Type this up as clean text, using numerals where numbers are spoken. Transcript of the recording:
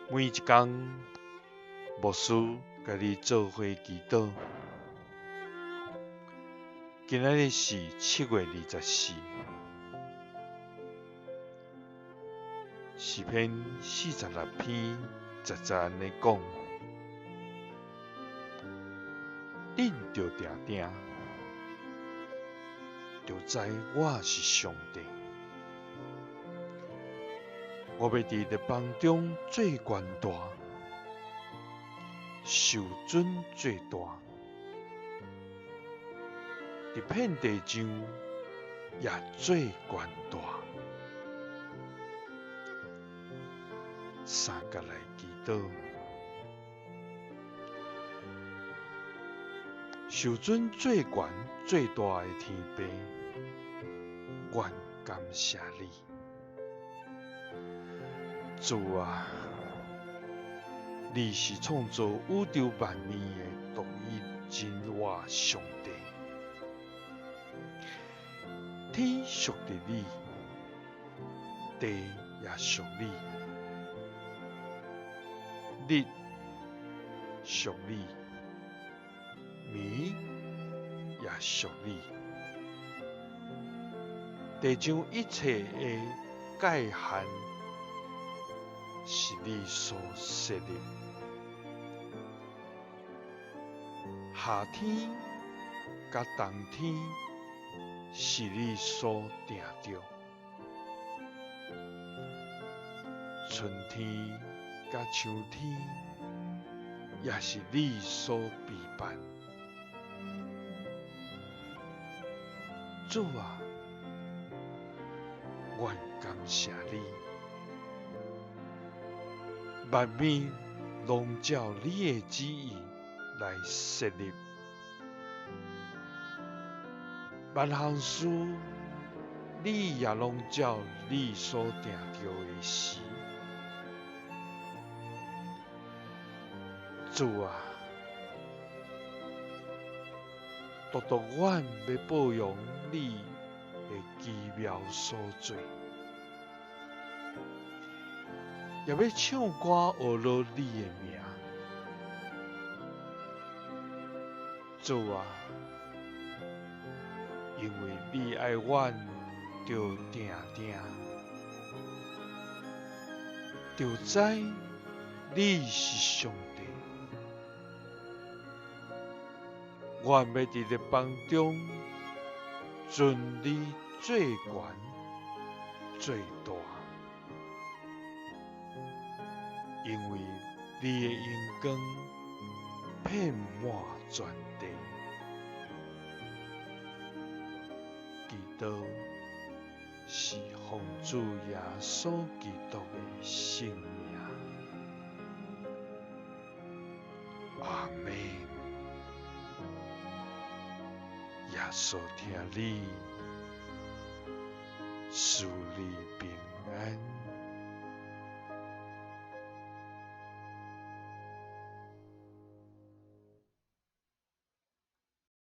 每一工，牧師共你做伙祈禱。今仔日是7月24，詩篇46篇10節按呢講：恁著定定，著知我是上帝。我欲佇列邦中做懸大，受尊做大，佇遍地上也做懸大。三佮來祈禱，受尊做懸做大的天父，阮感謝你。主啊，你是創造宇宙萬物的獨一真活上帝。天屬佇你，地也屬你，日屬你，暝也屬你。地上一切的界限是你所設立，夏天佮冬天是你所定著，春天佮秋天也是你所備辦。主啊，阮感謝你，萬物攏照你的旨意來設立，萬項事你也攏照你所定著的時。主啊，獨獨阮欲報揚你的奇妙所做，也欲唱歌呵咾你的名。主啊，因為你愛阮，著定定，著知你是上帝。阮欲佇列邦中尊你做懸做大，因為你的榮光遍滿全地。祈禱是奉主耶穌基督的聖名。阿們。耶穌疼你，賜你平安。